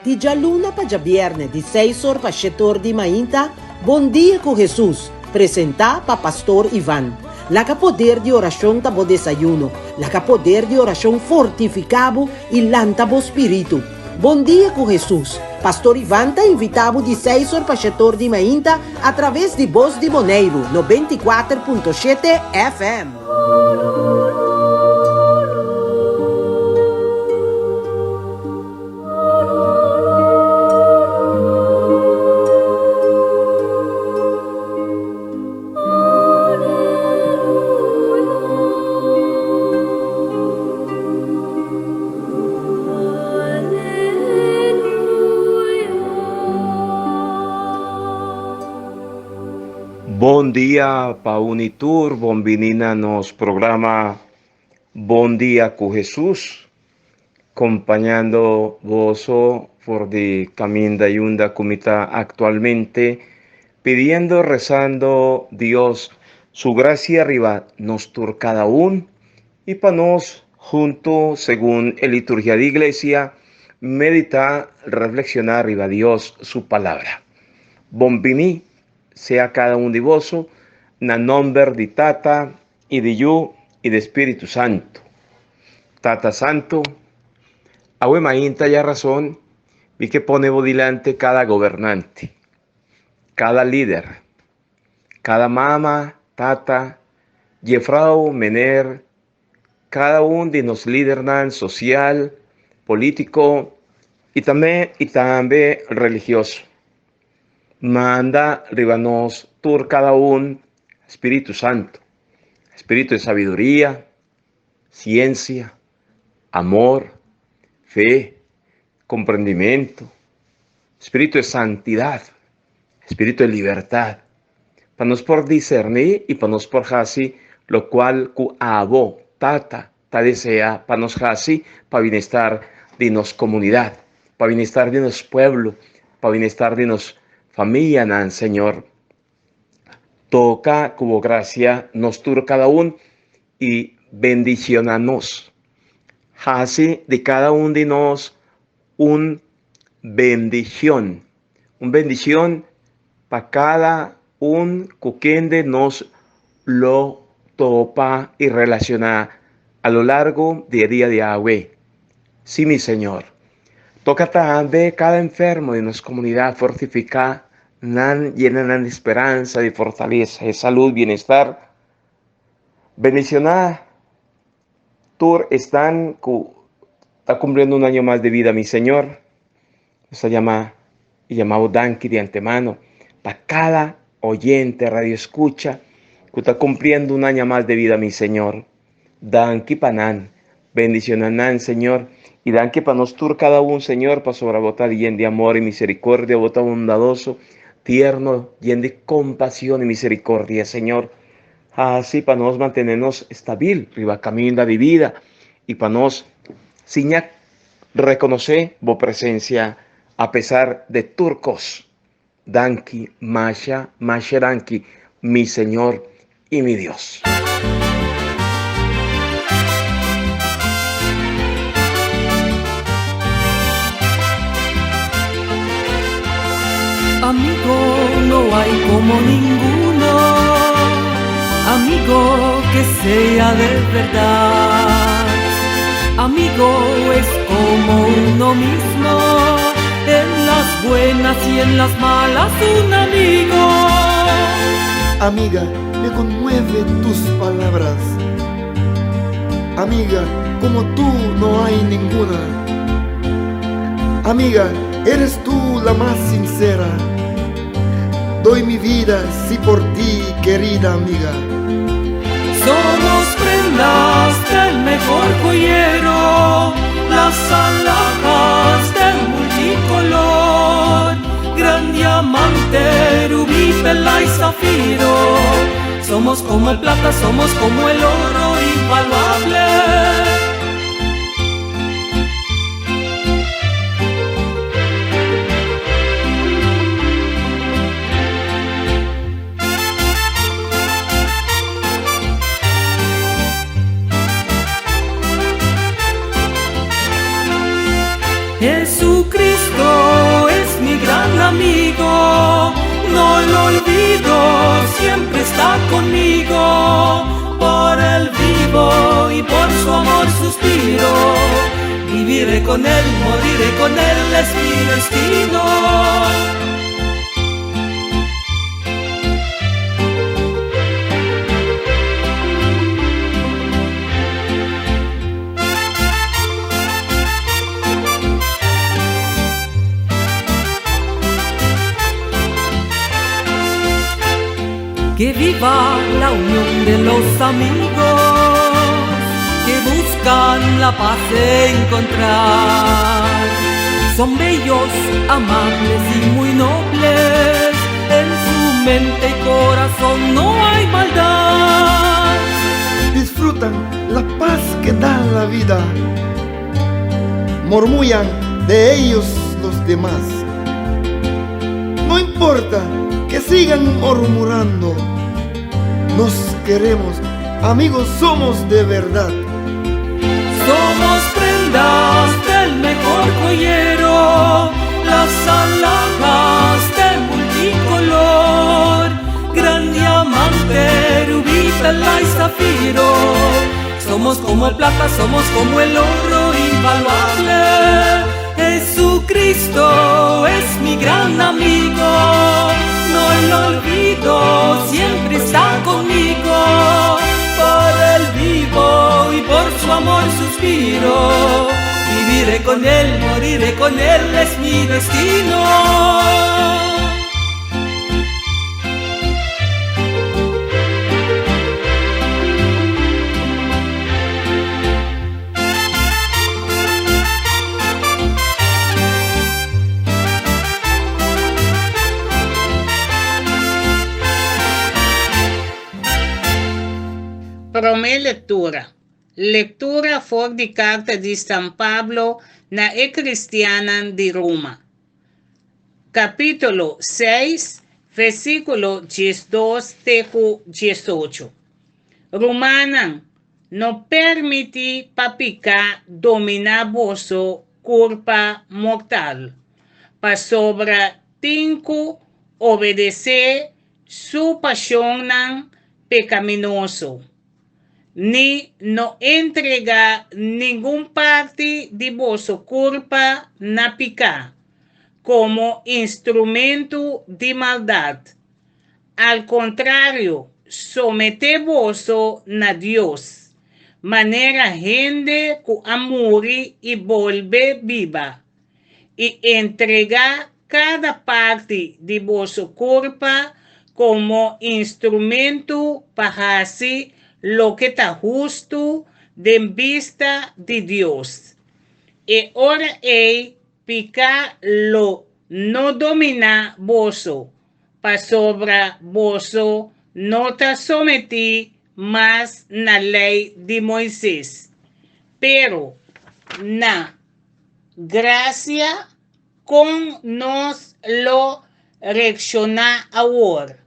Di djaluna pa djabièrnè di seis or pa shete or di mainta, Bon Dia ku Hesus, presentá pa Pastor Ivan. Laga poder di orashon ta bo desayuno. Laga poder di orashon fortifiká bo i lanta bo spiritu. Bon Dia ku Hesus, Pastor Ivan ta invitá bo di seis or pa shete or di mainta atraves di Bos di Boneiru 94.7 FM. Bon dia pa un i tur, bon bini na nos programa Bon Dia ku Hesus. Kompañando boso for di kaminda i unda ku mi ta aktualmente, pidiendo, rezando Dios su grasia riba nos tur kada un i pa nos huntu segun e liturgia di iglesia meditá, reflekshoná riba Dios su palabra. Bon bini sea kada un di boso na nòmber di Tata i di Yu i di Spiritu Santu. Tata Santu, awe mainta ya rason mi ke pone bo dilanti kada gobernante, kada lider, kada mama, tata, jefrou, mener, kada un di nos lidernan sosial, polítiko i tambe i tambe religioso. Manda riba nos tur kada un Spiritu Santu, spiritu di sabiduria, siensia, amor, fe, komprendimentu, spiritu di santidat, spiritu di libertat, pa nos por diserní i pa nos por hasi lokual ku abo, Tata, ta deseá pa nos hasi pa bienestar di nos komunidat, pa bienestar di nos pueblo, pa bienestar di nos famianan, Señor. Toka ku bo grasia nos tur kada un i bendiciona nos. Hasi di kada un di nos un bendicion, un bendicion pa kada un ku kende nos lo topa i relaciona a lo largo di e dia di awe. Sí, mi Señor. Toka tambe kada enfermo di nos comunidad, fortifica nan, yena nan di speransa, di fortalesa, di salud, bienestar. Bendicioná tur esnan ku ta cumpliendo un año mas di vida, mi Señor. Nos ta yama y yama bo danki di antemano pa cada oyente, radio escucha, ku ta cumpliendo un aña mas di vida, mi Señor. Danki pa nan. Bendiciona nan, Señor. Y danki pa nos tur cada un, Señor, pasobra bo ta yen di amor y misericordia, bo ta bondadoso, tierno, yen di compasión y misericordia, Señor. Haci pa nos mantene nos stabil riba caminda di vida y pa nos siña reconoce bo presencia a pesar de tur cos. Danki, masha, masha danki, mi Señor y mi Dios. Amigo, no hay como ninguno, amigo que sea de verdad. Amigo es como uno mismo, en las buenas y en las malas un amigo. Amiga, me conmueve tus palabras. Amiga, como tú no hay ninguna. Amiga, eres tú la más sincera. Doy mi vida si por ti, querida amiga. Somos prendas del mejor joyero, las alhajas del multicolor, gran diamante, rubí, perla y zafiro. Somos como el plata, somos como el oro invaluable. Jesucristo. siempre está conmigo. Por él vivo y por su amor suspiro. Viviré con él, moriré con él, es mi destino. Que viva la unión de los amigos que buscan la paz encontrar. Son bellos, amables y muy nobles. En su mente y corazón no hay maldad. Disfrutan la paz que da la vida. Murmullan de ellos los demás. No importa que sigan murmurando. Nos queremos, amigos somos de verdad. Somos prendas del mejor joyero, las alhajas de multicolor, gran diamante, rubí, perla y zafiro. Somos como el plata, somos como el oro invaluable. Jesucristo es mi gran amigo, no lo olvido, siempre está conmigo. Por él vivo y por su amor suspiro. Viviré con él, moriré con él, es mi destino. Promé lektura. Lektura for di karta di San Pablo na e kristiannan di Roma. Kapítulo seis, versíkulo 12 te ku 18. Rumannan, no permití pa piká dominá boso kurpa mortal, pasobra tin ku obedesé su pashonnan pekaminoso, ni no entregá ningun parti di boso kurpa na piká komo instrumentu di maldat. Al kontrario, someté boso na Dios, manera hende ku a muri i bolbe biba, i entregá kada parti di boso kurpa komo instrumentu pa hasi loke ta hustu den bista di Dios. E ora ei piká lo no dominá boso, pasobra boso no ta sometí mas na Lei di Moises, pero na grasia. Kon nos lo reakshoná awor?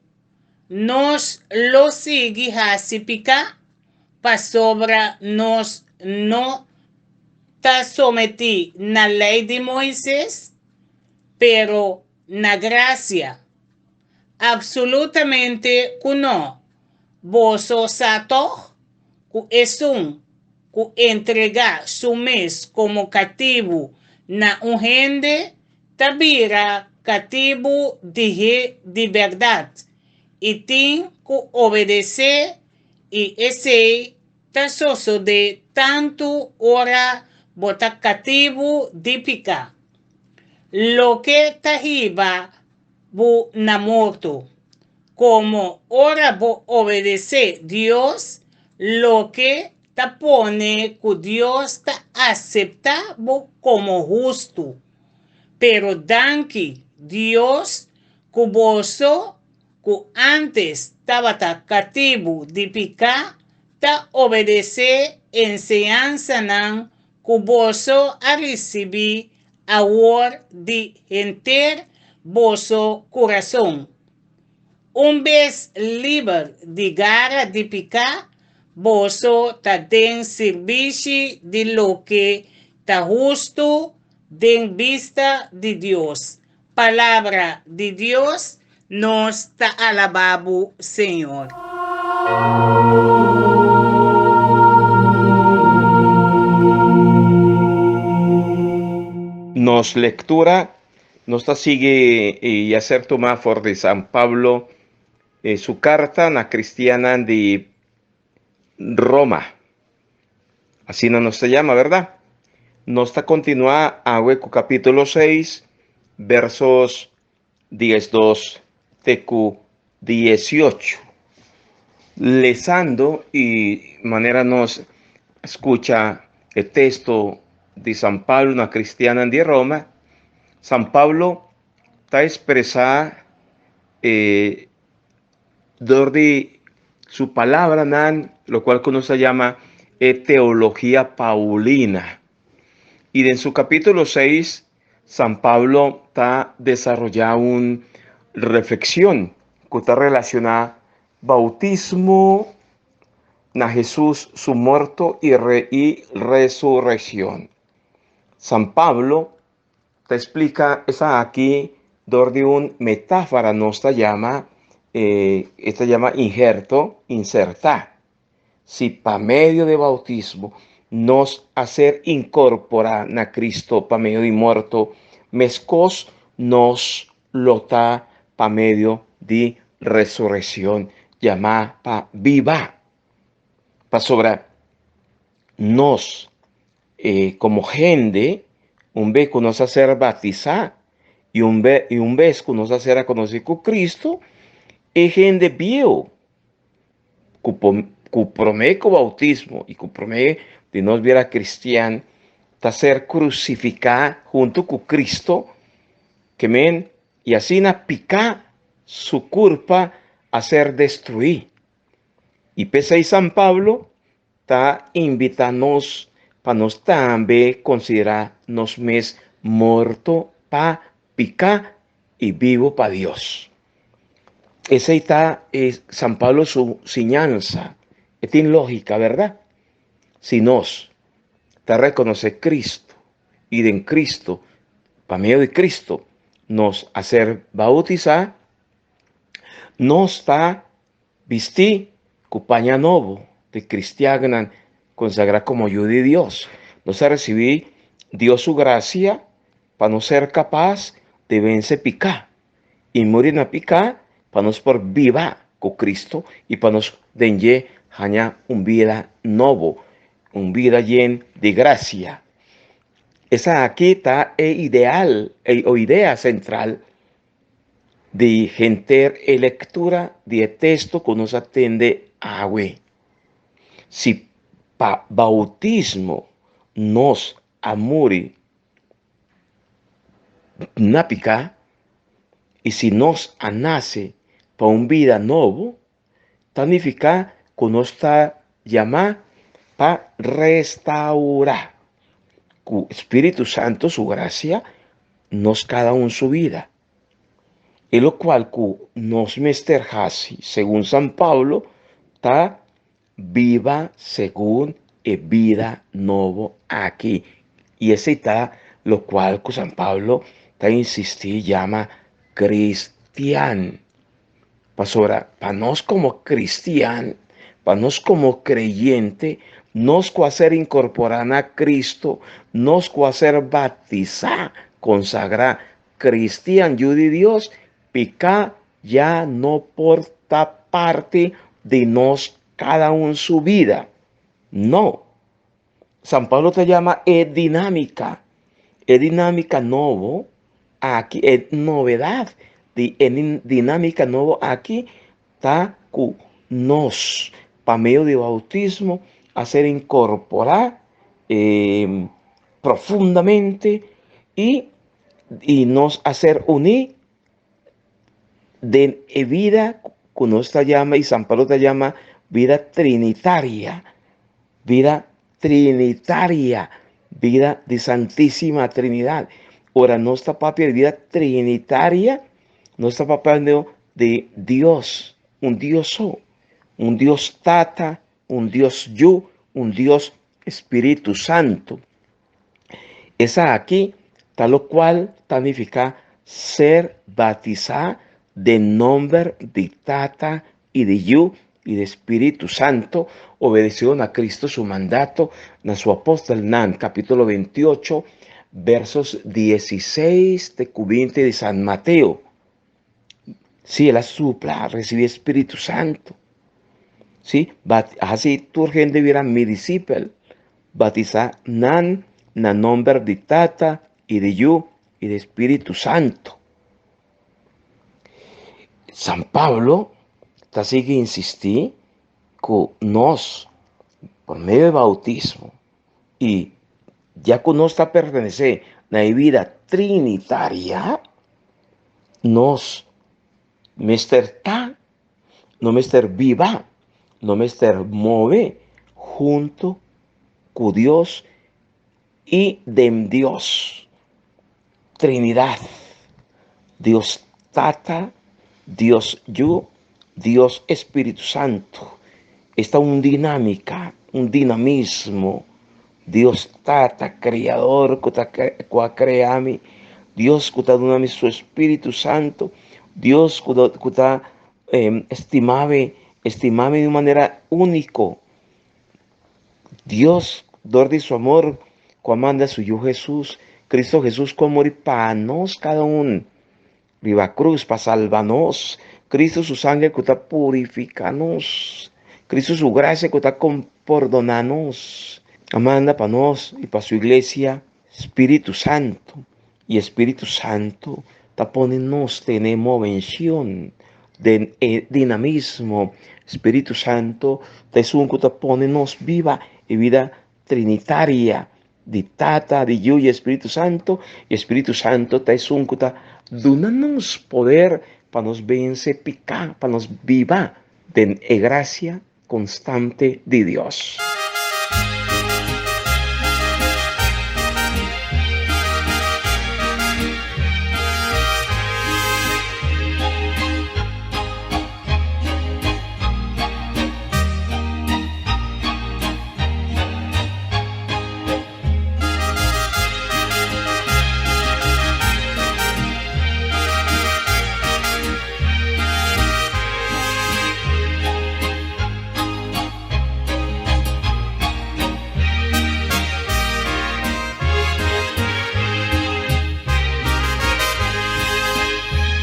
Nos lo sigui hasi piká pasobra nos no ta sometí na Lei di Moises, pero na grasia? Absolutamente ku no! Boso sa tòg ku esun ku entregá su mes komo katibu na un hende ta bira katibu di he di bèrdat i tin ku obedesé i esei ta sosodé tantu ora bo ta katibu di piká, loke ta hiba bo na morto. Komo ora bo obedesé Dios, loke ta pone ku Dios ta aseptá bo komo hustu. Pero danki Dios ku boso ku ántes tabata katibu di piká ta obedesé enseñansanan ku boso a risibí awor di henter boso kurason. Un bes liber di gara di piká, boso ta den sirbishi di loke ta hustu den bista di Dios. Palabra di Dios. Nos ta alabá bo, Señor. Nos lectura nos ta sigui y a ser tuma for di San Pablo su carta na cristiannan di Roma. Asina nos ta yama, verdad? Nos ta continua awe cu capitulo 6, versos 12 te cu 18. Lesando y manera nos scucha e texto di San Pablo na cristiannan di Roma, San Pablo ta expresa e dor di su palabranan, locual cu nos ta yama e teologia paulina. Y den su capítulo 6, San Pablo ta desaroyá un reflexión cu ta relacioná bautismo na Jesús su morto y re y resurrección. San Pablo ta explica esaki dor di un metáfora nos ta yama, e ta yama injerto, insertá. Si pa medio di bautismo nos a ser incorporá na Cristo pa medio di morto, mescos nos lo ta pa medio di resurrección, yamá pa biba. Pasobra nos como hende, un bes cu nos a ser batisá y un be y un bes cu nos a ser reconocí cu Cristo, e hende bieu ku ku promé ku boutismo i ku promé di nos bira kristian ta ser krusifiká huntu ku Kristo, ke men i asina piká su kurpa a ser destruí. I p'esei San Pablo ta invitá nos pa nos tambe konsiderá nos mes morto pa piká i bibu pa Dios. Esei ta e San Pablo su siñansa. E tin lógika, bèrdat? Si nos ta rekonosé Kristu i den Kristu, pa medio di Kristu, nos a ser bautisá, nos ta bistí ku paña nobo di kristiannan konsagrá komo yu di Dios. Nos a risibí Dios su grasia pa nos ser kapas di vense piká i muri na piká pa nos por biba ku Kristu i pa nos den dje haña un bida nobo, un bida yen di grasia. Esaki ta e ideal o idea sentral di henter e lektura di e teksto ku nos a tende awe. Si pa boutismo nos a muri na piká, i si nos a nase pa un bida nobo, ta nifiká ku nos ta yamá pa restaurá ku Spiritu Santu su grasia nos kada un su bida. E lokual ku nos mester hasi segun San Pablo ta Biba segun e bida nobo aki. I esei ta lokual ku San Pablo ta insistí yama kristian. Pasobra pa nos komo kristian, pa nos komo kreyente, nos ku a ser inkorporá na Kristu, nos ku a ser batisá, konsagrá kristian, yu di Dios, piká ya no por ta parti di nos kada un su bida. No. San Pablo ta yama e dinámika, e dinámika nobo aki, e novedat di e dinámika nobo aki ta ku nos pa medio di boutismo a ser inkorporá profundamente i i nos a ser uní den e vida ku nos ta yama i San Pablo ta yama vida trinitaria, vida trinitaria, vida di Santísima Trinidad. Ora nos ta papia di vida trinitaria, nos ta papiando di Dios, un Dios so, un Dios Tata, un Dios Yu, un Dios Spiritu Santu. Esaki ta lokual ta nifiká ser batisá Den nomber di Tata i di Yu i di Spiritu Santo, obedecido na Cristo su mandato na su apostelnan, capítulo 28, versos 16 te cu 20 di San Mateo. Sí, el a supla, recibi Spiritu Santo. Sí, hasi tur hende bira mi disipel, batisa nan na nomber di Tata i di Yu i di Spiritu Santo. San Pablo ta sigui insistí ku nos, por medio di bautismo i ya ku nos ta pertenesé na e bida trinitaria, nos mester ta, no mester biba, no mester move hunto ku Dios i den Dios. Trinidad, Dios Tata, Dios Yu, Dios Espíritu Santo. Esta un dinámica, un dinamismo. Dios Tata, Creador, ku ta ku a krea mi. Dios ku ta duna mi su Espíritu Santo. Dios ku ta ku ta estima mi, estima mi di un manera úniko. Dios, dor di su amor, ku a manda su Yu Hesus, Cristo Hesus, ku a muri pa nos kada un riba krus pa salba nos. Cristo su sangre ku ta purifiká nos. Cristo su grasia ku ta pordoná nos. A manda pa nos i pa su iglesia Spiritu Santu. I e Spiritu Santu ta pone nos tene movencion den e dinamismo. Spiritu Santu ta esun ku ta pone nos biba e bida trinitaria di Tata, di Yu i e Spiritu Santu. I e Spiritu Santu ta esun ku ta duna nos poder pa nos vense piká, pa nos biba den e grasia konstante di Dios.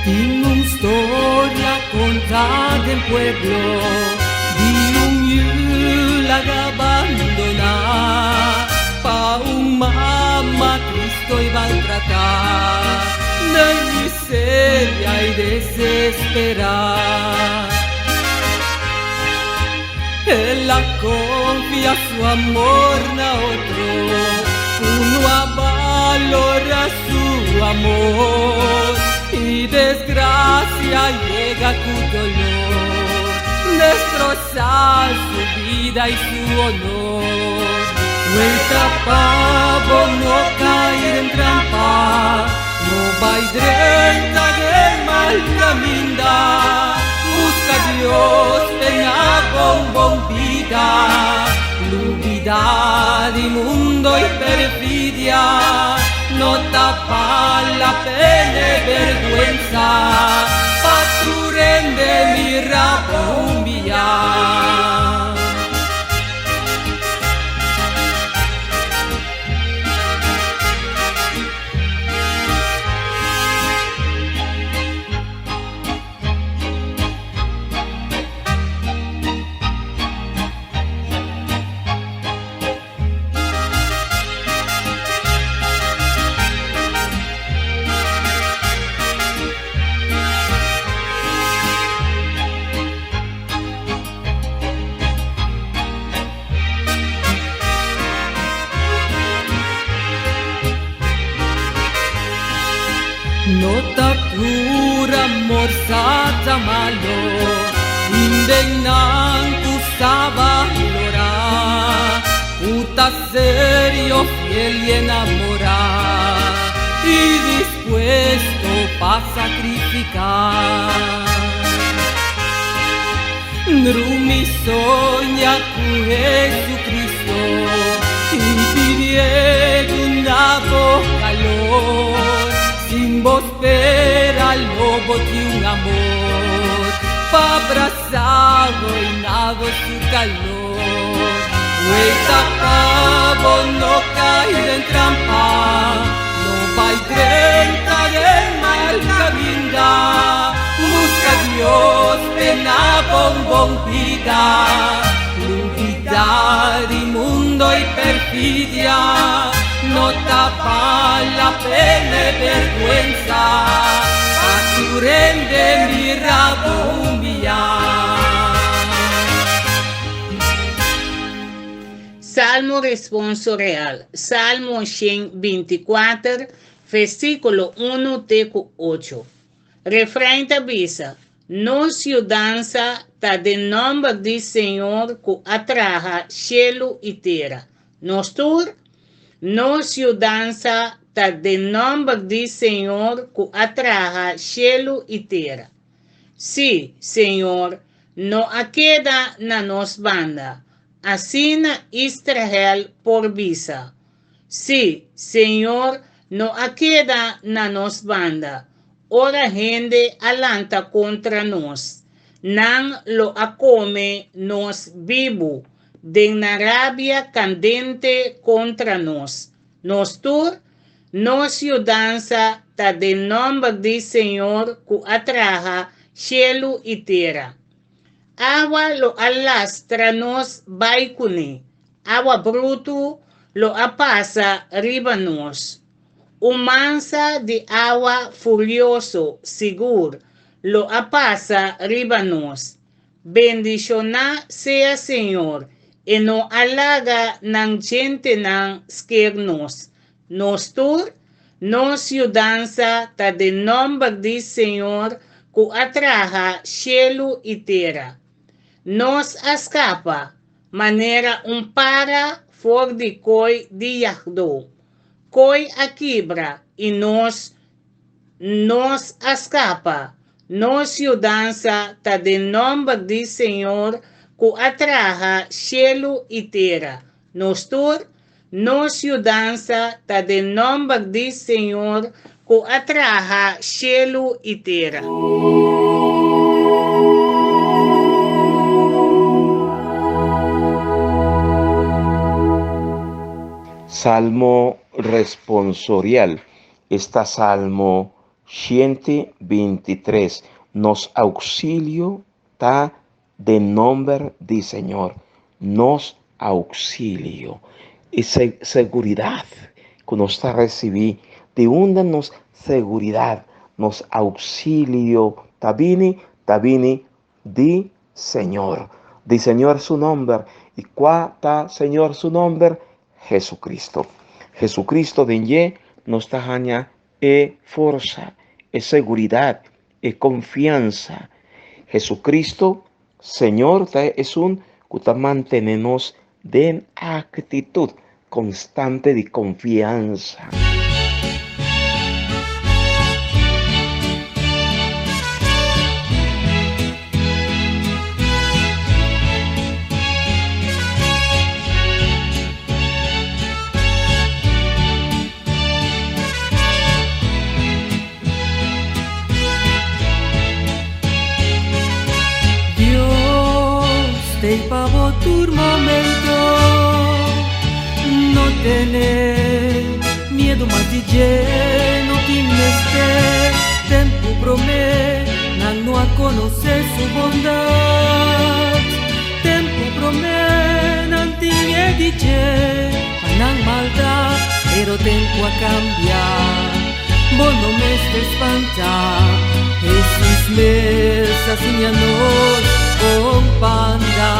Tin un storia konta den pueblo di un yu laga bandoná pa un mama tristo i maltratá den miseria i desesperá. El a confia su amor na otro, cu no a balora su amor. Y desgracia yega cu dolor, destroza su bida y su honor. Vuelta pa bo no cay den trampa, no bay drenta den mal caminda. Busca Dios, tenga bon bon bida, lubida di mundo y perfidia. No ta bal la pena e berguensa, pa tur hende mira bo humbiá. No ta tur amor sa ta malo, tin den nan ku sa balorá, ku ta serio, fiel i enamorá, i dispuesto pa sakrifiká. Drumi soña ku Jesucristo i pidié duna bo kalor. Sin bo spera. Lo bo tin un amor pa brasa bo i na bo su calor. Weita pa bo no cai den trampa, no bai drenta den mal caminda. Busca Dios p'e na bo un bon bida, lubida di mundo i perfidia. No ta bal la pena e berguensa pa tur hende mira bo humbiá. Salmo Responso Real, Salmo 124, versíkulo 1 te ku 8. Refrain ta bisa, Nos yudansa ta den nòmber di Señor ku a traha shelu i tera. Nos tur, nos yudansa ta den nòmber di Señor ku a traha shelu i tera. Sí, Señor no a keda na nos banda, asina Israel por bisa. Sí, Señor no a keda na nos banda, ora hende a lanta kontra nos. Nan lo a kome nos bibu den nan rabia kandente kontra nos. Nos tur, nos yudansa ta den nòmber di Señor ku a traha shelu i tera. Awa lo a lastra nos bai kuné, awa brutu lo a pasa riba nos. Un mansa di awa furioso sigur lo a pasa riba nos. Bendishoná sea Señor, e no a laga nan djentenan sker nos. Nos tur, nos yudansa ta den nòmber di Señor ku a traha shelu i tera. Nos a skapa, manera un para for di koi di yagdó. Koi a kibra i nos nos a skapa. Nos yudansa ta den nòmber di Señor ku a traha shelu i tera. Nos tur, nos yudansa ta den nòmber di Señor ku a traha shelu i tera. Salmo responsorial. Esta Salmo 123. Nos auxilio ta den nomber di Señor. Nos auxilio. E seguridad ku nos ta recibí, di unda nos seguridad, nos auxilio ta bini? Ta bini di Señor. Di Señor su nomber. I kua ta Señor su nomber? Jesucristo. Jesucristo den dje nos ta haña e forsa, e seguridad, e confiansa. Jesucristo, Señor, ta esun cu ta mantene nos den actitud constante di confiansa. Dios t'ei pa bo tur momento. No tene miedo mas di dje, no tin mester tempu promé, nan no a konosé su bondat. Tempu promé nan tin e di dje pa nan maldat, pero tempu a kambia, bo no mester spanta. Hesus mes a siña nos kon pa anda.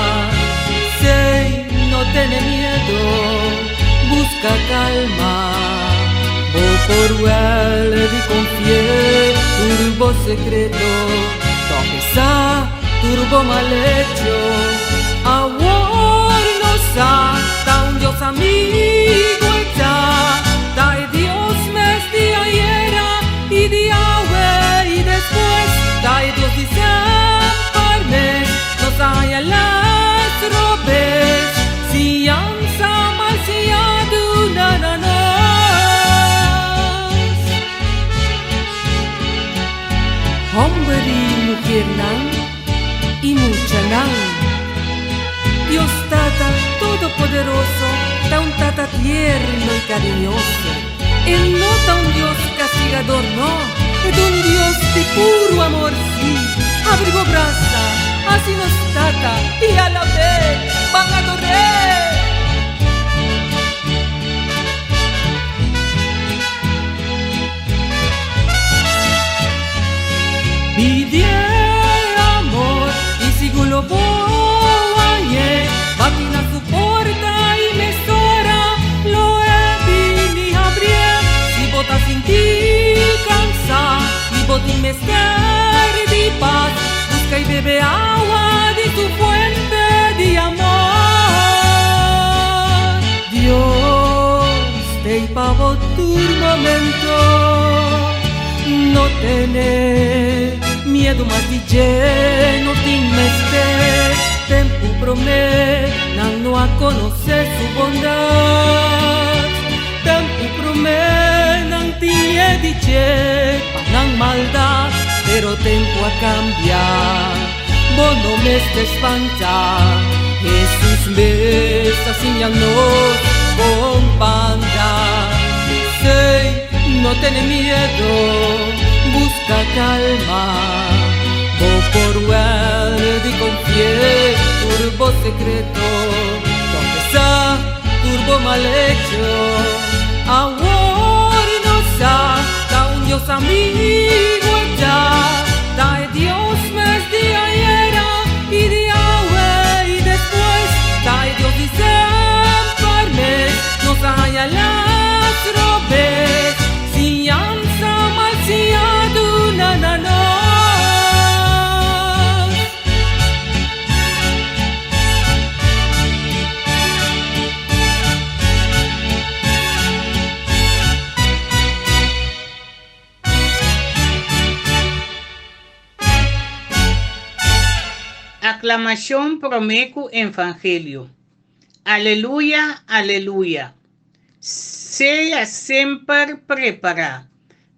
Sey, no tene miedo, buska kalma. Bo por wèl di konfi'é tur bo sekreto, tòg e sa tur bo mal hecho. Awor nos sa ta un Dios amigo e ta, ta e Dios mes di ayera i di awe i despues, ta e Dios di semper mes. Nos a haña les robes, siñansa mal siña duna na nos. Homber y muhernan y muchanan. Dios Tata Todopoderoso ta un Tata tierno y cariñoso. E no ta un Dios castigador, no, e ta un Dios di puro amor, sí. Abri bo brasa, haci nos Tata y alab'é, ban ador'é. Pidié amor y sigur lo bo hañ'é, bati na su porta y mesora lo e bini habrié. Si bo ta sinti cansá y bo tin mester di paz, busca y bebe awa di su fuente di amor. Dios t'ey pa bo tur momento, no tene miedo mas di dje, no tin mester tempu promé, nan no a konosé su bondat. Tempu promé nan tin miedo di dje pa nan maldat, pero tempu a kambia, bo no mester spanta. Hesus mes a siña nos kon banda. P'esei no tene miedo, buska kalma. Bo por wèl di konfi'é tur bo sekreto. Konfesá tur bo mal echo. Awor nos sa ta un Dios amigu e ta. Ta e Dios mes di ayera i di awe i despues. Ta e Dios di semper mes. Nos a haña las robes. Siñansa mal siña duna na nos. Aklamashon promé ku Evangelio. Aleluya, aleluya. Sea semper prepará,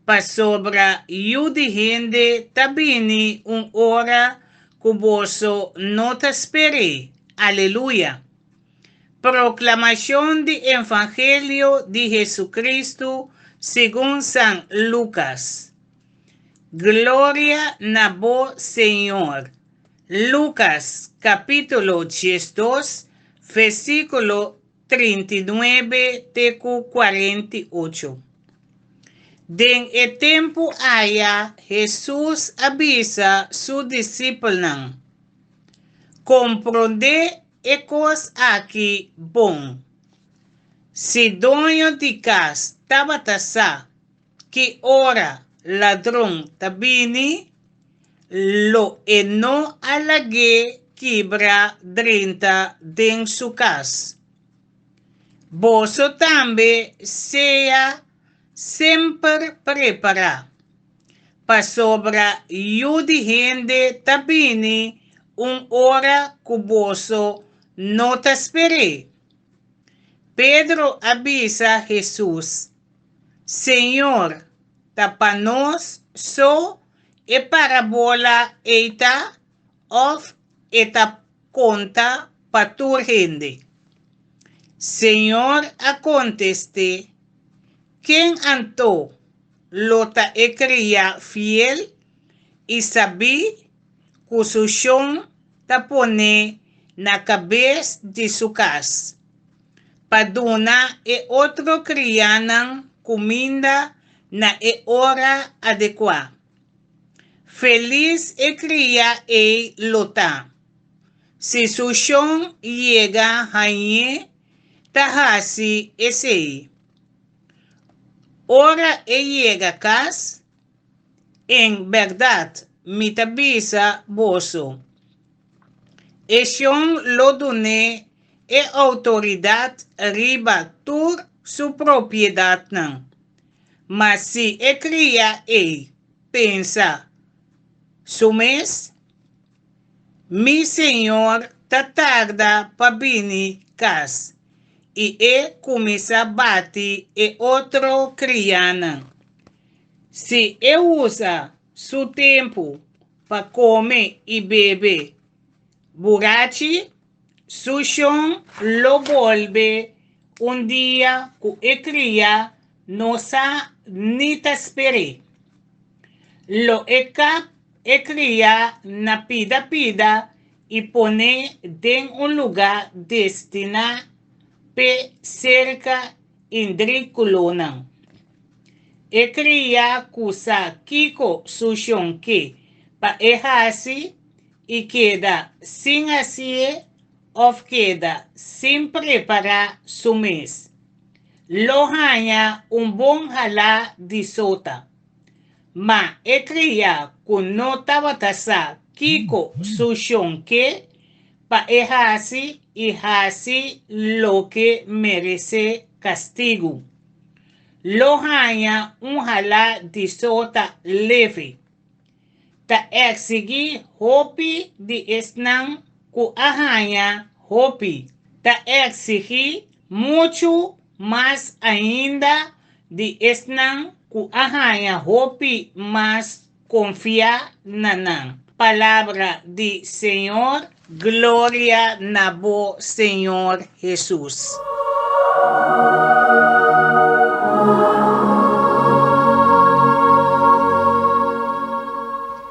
pasobra Yu di hende ta bini un ora ku boso no ta sper'é. Aleluya. Proklamashon di Evangelio di Hesu-Kristu segun San Lukas. Gloria na bo, Señor. Lukas kapítulo 12, versíkulo 39 te ku 48. Den e tempu aya Hesus a bisa su disipelnan, Komprondé e kos aki bon, Si doño di kas tabata sa ki ora ladron ta bini, lo e no a lag'é kibra drenta den su kas. Boso tambe sea semper prepará, pasobra Yu di hende ta bini un ora ku boso no ta sper'é. Pedro a bisa Hesus, Señor, ta pa nos so e parabola ei ta òf e ta konta pa tur hende? Señor a kontest'é, Ken anto lo ta e kriá fiel i sabí ku su shon ta pon'é na kabes di su kas, pa duna e otro kriánan kuminda na e ora adekuá? Felis e kria ei lo ta, si su shon yega hañ'é ta hasi esei. Ora e yega kas, en bèrdat mi ta bisa boso, e shon lo dun'é e outoridat riba tur su propiedatnan. Ma si e kria ei pensa su mes, Mi señor ta tarda pa bini kas, i e kuminsá bati e otro krianan. Si e usa. su tempu pa kome i bebe burachi, su shon lo bolbe un dia ku e kriá no sa ni ta sper'é. Lo e kap e kriá na pida pida i pon'é den un lugá destiná p'e serka indríkulonan. E kria ku sa kiko su shon ke pa e hasi i keda sin hasié òf keda sin prepará su mes, lo haña un bon halá di sota. Ma e kria ku no tabata sa kiko su shon ke pa e hasi i hasi loke meresé kastigu, lo haña un halá di sota leve. Ta eksigí hopi di esnan ku a haña hopi, ta eksigí muchu mas ainda di esnan ku a haña hopi mas konfiá na nan. Palabra di Señor. Gloria na bo Señor Hesus.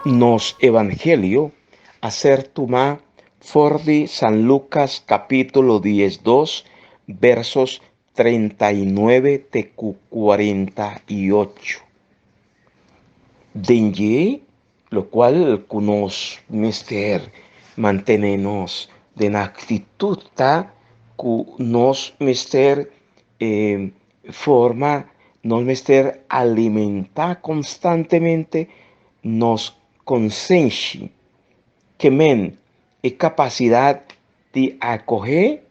Nos Evangelio a ser tumá for di San Lucas capítulo 12, versos 39 te cu 48. Den dje, locual cu nos mester mantene nos den actitud ta cu nos mester eh, forma, nos mester alimenta constantemente nos consenshi, ke men e capacidad di acoge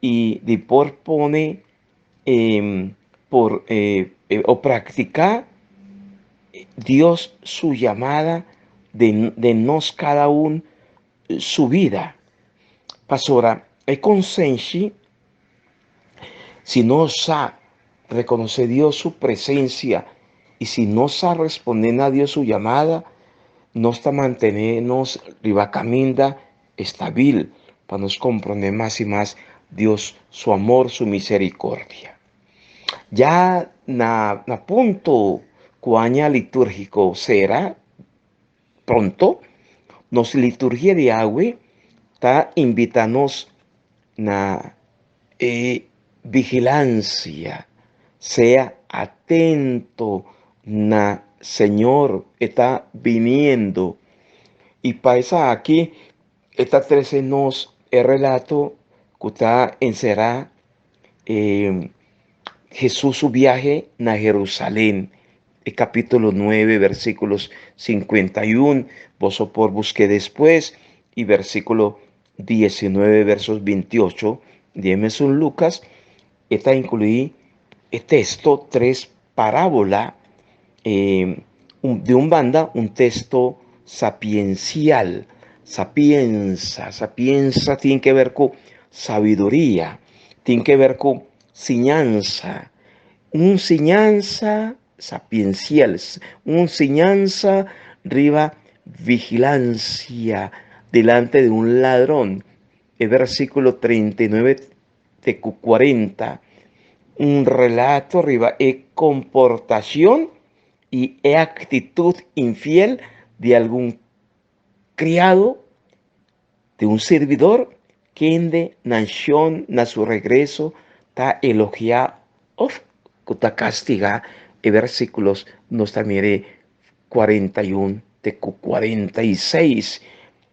y di por pone por o practica Dios su llamada den nos cada un su vida. Pasobra e consenshi, si nos sa reconoce Dios su presencia y si nos sa responde na Dios su llamada, nos ta mantene nos riba caminda estabil pa nos comprende mas y mas Dios su amor, su misericordia. Ya na punto cu aña litúrgico cera pronto, nos liturgia di awe ta invita nos na e vigilancia, sea atento na Señor e ta biniendo. Y pa esaki e ta trece nos e relato cu ta encera e Jesús su viaje na Jerusalén. E capítulo 9, versículos 51, boso por busque después, y versículo 19, versos 28, de Mesun Lucas, está incluí e texto tres parábola eh, de un banda, un texto sapiencial, sapienza, sapienza tiene que ver con sabiduría, tiene que ver con siñanza, un siñanza sapiencial, un siñanza riba vigilancia delante de un ladrón. El versículo 39 te 40, un relato riba e comportación y e actitud infiel de algún criado, de un servidor, kende nación na su regreso ta elogia of ku ta castiga. E versículos nos ta mire 41 te 46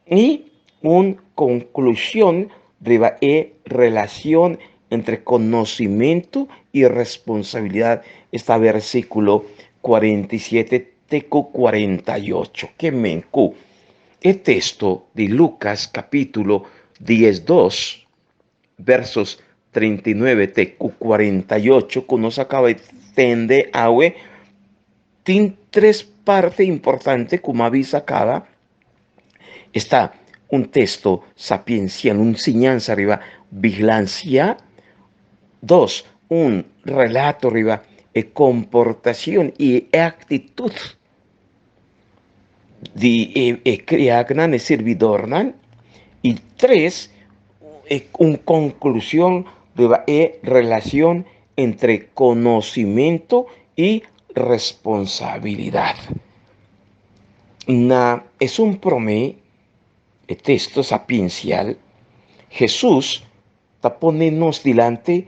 y un conclusión riba e relación entre conocimiento y responsabilidad. Está versículo 47 te 48. Que menku. E texto de Lucas capítulo 10, 2, versos 39 te 48, que nos acaba de tende awe, tin tres partes importantes como avisa acaba. Está un texto sapiencial, un enseñanza arriba, vigilancia. Dos, un relato arriba, e comportación y actitud. Di e kriaknan, e sirbidornan. I tres, un konklushon riba e relashon entre konosimentu i responsabilidat. Na esun promé, e teksto sapiensial, Hesus ta pone nos dilanti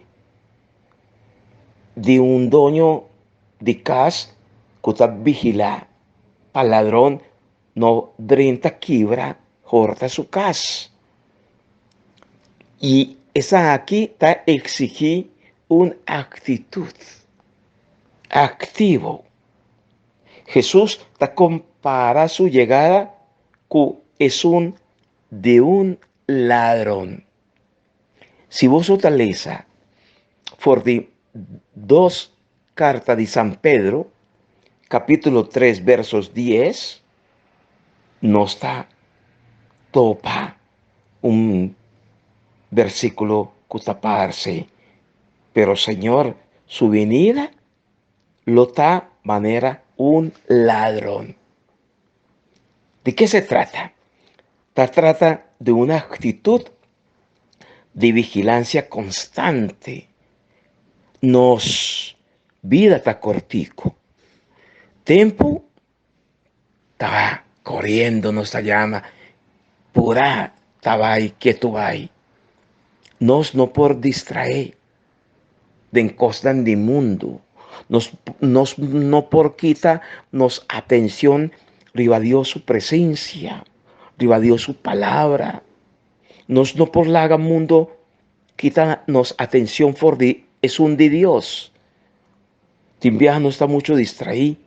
di un doño di kas ku ta vigilá pa ladron no drenta kibra horta su kas. I esaki ta eksigí un aktitut aktivo. Hesus ta kompara su yegada ku esun di un ladron. Si boso ta lesa for di dos karta di San Pedro, kapítulo 3, versos 10, nos ta topa un versíkulo ku ta parse, pero Señor su venida lo ta manera un ladron. Di ke se trata? Ta trata di un aktitut di vigilansia konstante. Nos bida ta kortiku. Tempu ta koriendo, nos ta yama purá ta bai ketu bai. Nos no por distraé den kosnan di mundu. Nos, nos no por kita nos atenshon riba Dios su presensia, riba Dios su palabra. Nos no por laga mundu kita nos atenshon for di esun di Dios. Tin biaha nos ta muchu distraí,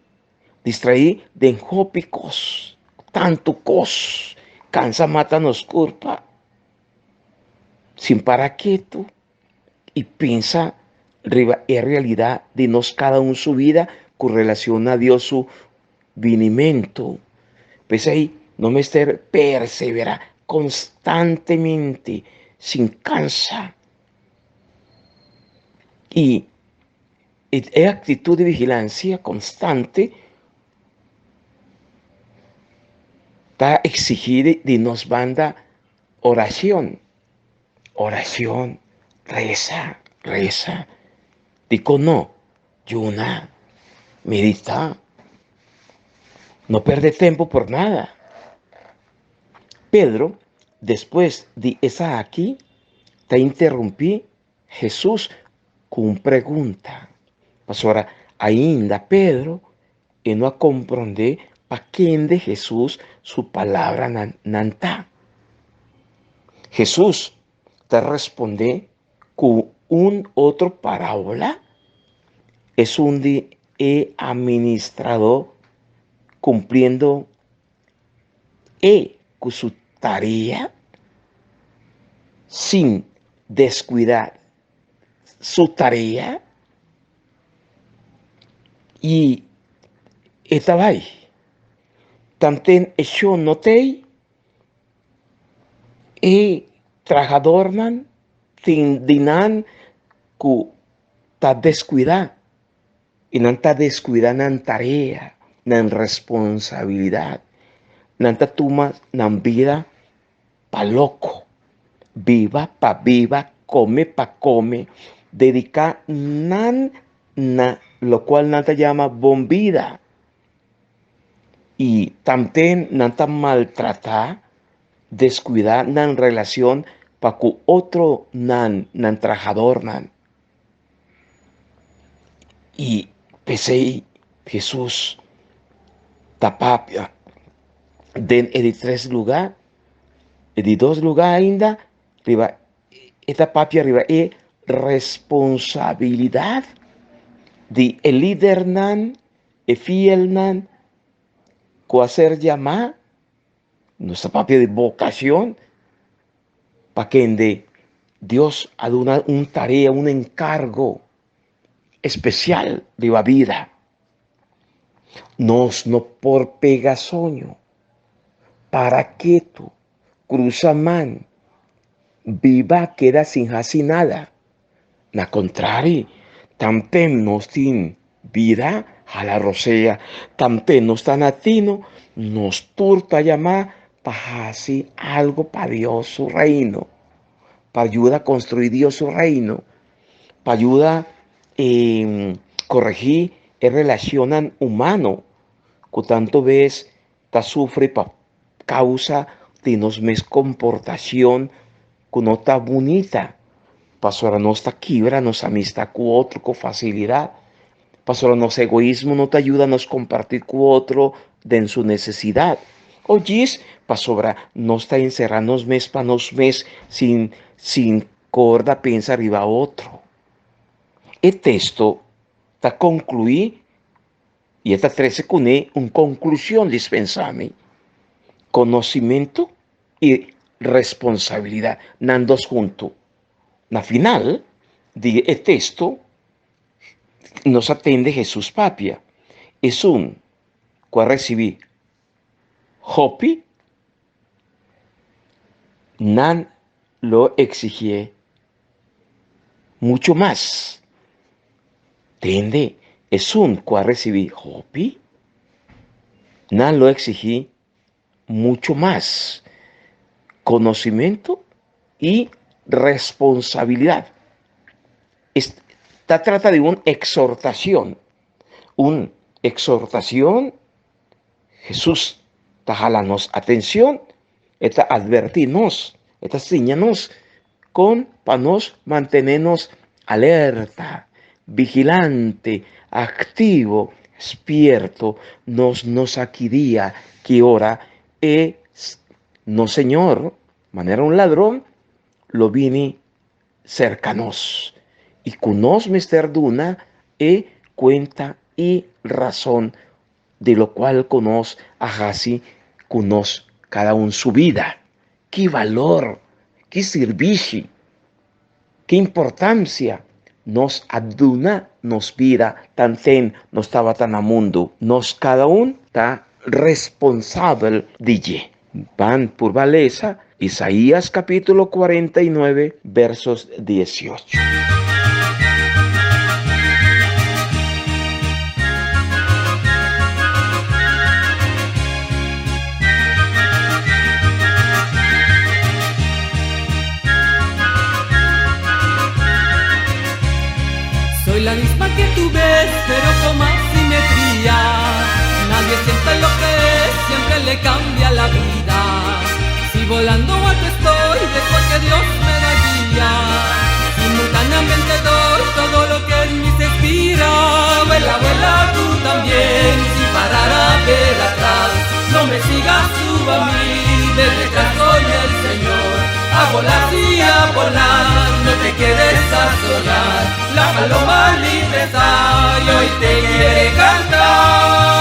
distraí den hopi kos, tantu kos, kansa mata nos kurpa. Sin para ketu i pensa riba e realidat di nos kada un su bida ku relashon na Dios su binimentu. P'esei no mester perseverá konstantemente sin kansa. I e aktitut di vigilansia konstante ta eksigí di nos banda orashon. Orashon, resa, resa. Dikon no? Yuna, meditá. No perde tempu por nada. Pedro, despues di esaki, ta interumpí Hesus ku un pregunta. Pasobra ainda Pedro e no a komprondé pa kende Hesus su palabranan nan ta. Hesus ta respondé ku un otro parábola, esun di e aministradó kumpliendo e ku su tarea sin deskuidá su tarea i e ta bai. Tanten e shon no t'ei, e trahadornan tin di nan ku ta deskuidá i nan ta deskuidá nan tarea, nan responsabilidat. Nan ta tuma nan bida pa loko, biba pa biba, kome pa kome, dediká nan na lokual nan ta yama bon bida. I tamten nan ta maltratá, deskuidá nan relashon pa ku otronan, nan trahadornan. I p'esei Hesus ta papia den e di tres lugá, e di dos lugá ainda, riba e ta papia riba e responsabilidat di e lidernan, e fielnan ku a ser yamá, nos ta papia di bokashon, pa kende Dios a duna un tarea, un enkargo espesial riba bida. Nos no por pega soño, para ketu, krusa man, biba keda sin hasi nada. Na kontrari, tanten nos tin bida, hala rosea. Tambe nos ta na tino, nos tur ta yamá pa hasi algu pa Dios su reino, pa yuda konstruí Dios su reino, pa yuda koregí e relashonnan humano ku tantu bes ta sufri pa causa di nos mes comportacion cu no ta bunita, pasobra nos ta kibra nos amistad cu otro cu facilidad, pasobra nos egoismo no ta yuda nos comparti cu otro den su necesidad, o djis pasobra nos ta encerra nos mes pa nos mes sin sin corda pensa riba otro. E texto ta conclui I e ta trese kuné un konklushon dispensami, konosimentu i responsabilidat, nan dos huntu. Na final di e teksto nos a tende Hesus papia, Esun ku a risibí hopi, nan lo eksigié muchu mas. Tende, esun ku a risibí hopi, nan lo eksigí muchu mas. Konosimentu i responsabilidat. Ta trata di un eksortashon, un eksortashon Hesus ta hala nos atencion, e ta adverti nos, e ta siña nos con pa nos mantene nos alerta, vigilante, activo, spierto. Nos no sa ki dia, ki ora e nos Señor, manera un ladron, lo bini serka nos i ku nos mester duna e kuenta i rason di lokual ku nos a hasi ku nos kada un su bida. Ki balor, ki sirbishi, ki importansia nos a duna nos bida tanten nos tabata na mundu. Nos kada un ta responsabel di dje. Ban purba lesa Isaías capítulo 49 versos 18. Soy la misma que tú ves, pero con más simetría. Nadie siente lo que es, siempre le cambia la vida. Si volando alto estoy, es porque Dios me da guía. Simultáneamente doy todo lo que en mí se inspira. Vuela, vuela tú también, sin parar a ver atrás. No me sigas tú a mí, ve detrás con el Señor. A volar, sí, a volar, no te quedes a soñar. La paloma libre está y hoy te quiere cantar.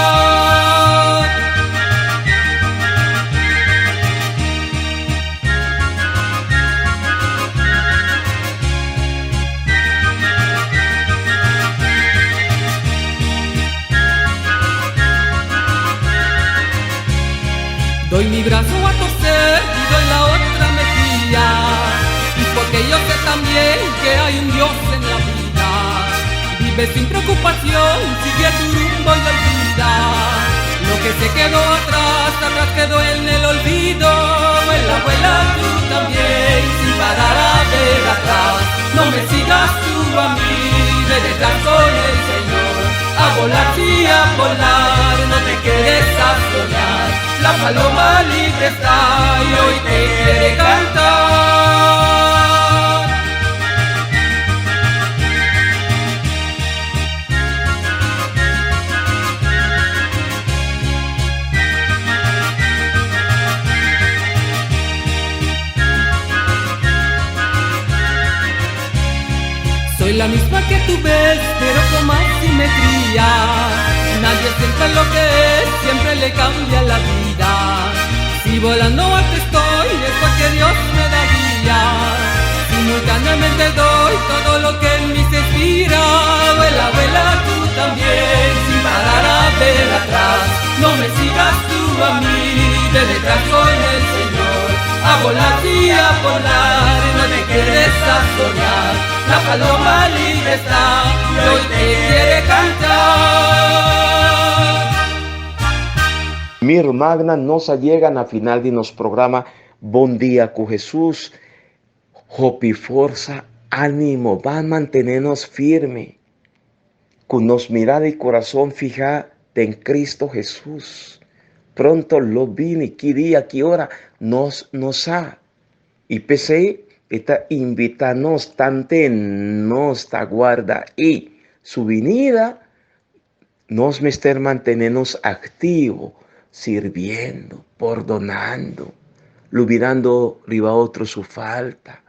Doy mi brazo a torcer y doy la otra mejilla. Y porque yo sé también que hay un Dios en la vida. Vive sin preocupación, sigue tu rumbo y olvida. Lo que se quedó atrás, atrás quedó en el olvido. Vuela, vuela tú también, sin parar a ver atrás. No me sigas tú a mí, ve detrás con el Señor. A volar, sí, a volar, no te quedes a soñar. La paloma libre está y hoy te quiere cantar. Soy la misma que tú ves, pero con más simetría. Nadie siente lo que es, siempre le cambia la vida. Si volando alto estoy, es porque Dios me da guía. Simultáneamente doy todo lo que en mí se inspira. Vuela, vuela tú también, sin parar a ver atrás. No me sigas tú a mí, de detrás con el Señor. A volar, sí, a volar, no te quedes a soñar. La paloma libre está y hoy te quiere cantar. Mi rumannan, nos a yega na final di nos programa Bon Dia ku Hesus. Hopi forsa, ánimo, ban mantené nos firme, ku nos mirada i kurason fihá den Kristu Hesus. Pronto lo bini, ki dia, ki ora, nos no sa. I p'esei e ta invitá nos tante nos ta guarda i su binida, nos mester mantené nos aktivo, sirbiendo, pordonando, lubidando riba otro su falta,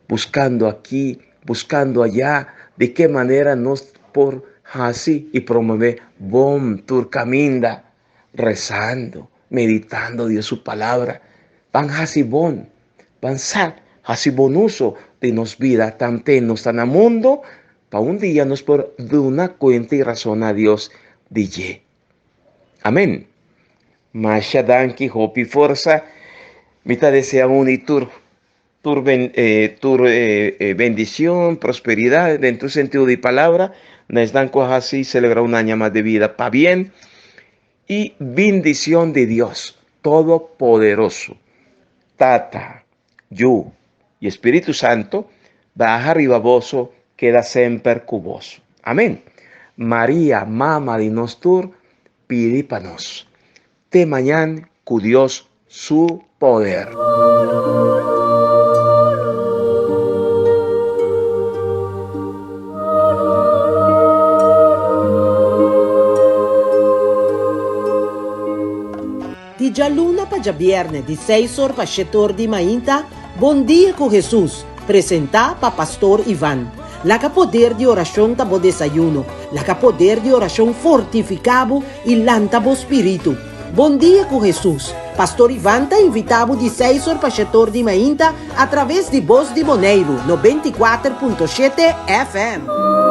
buskando aki, buskando ayá, di ke manera nos por hasi i promové bon tur kaminda. Rezando, meditando Dios su palabra, ban hasi bon, ban sa hasi bon uso di nos bida tanten nos ta na mundo, pa un dia nos por duna cuenta y razon na Dios di dje. Amen. Masha danki, hopi forsa. Mi ta desea un y tur Tur tur bendicion, prosperidad den tur sentido di palabra, na esnan cu a haci celebra un aña mas di vida pabien y bindicion di Dios Todopoderoso, Tata, Yu y Espiritu Santo baha riba boso keda semper cu boso. Amen. Maria, Mama di nos tur, pidi pa nos. Te mañan cu Dios su poder. Di djaluna pa djabierne di seis or pa shete or di mainta, Bon Dia cu Jesus, presenta pa Pastor Ivan. Laga poder di oracion ta bo desayuno, laga poder di oracion fortifica bo i lanta bo spiritu. Bon dia ku Hesus! Pastor Ivan ta invitá bo di seis or pa shetor di mainta atraves di Bos di Boneiru 94.7 FM.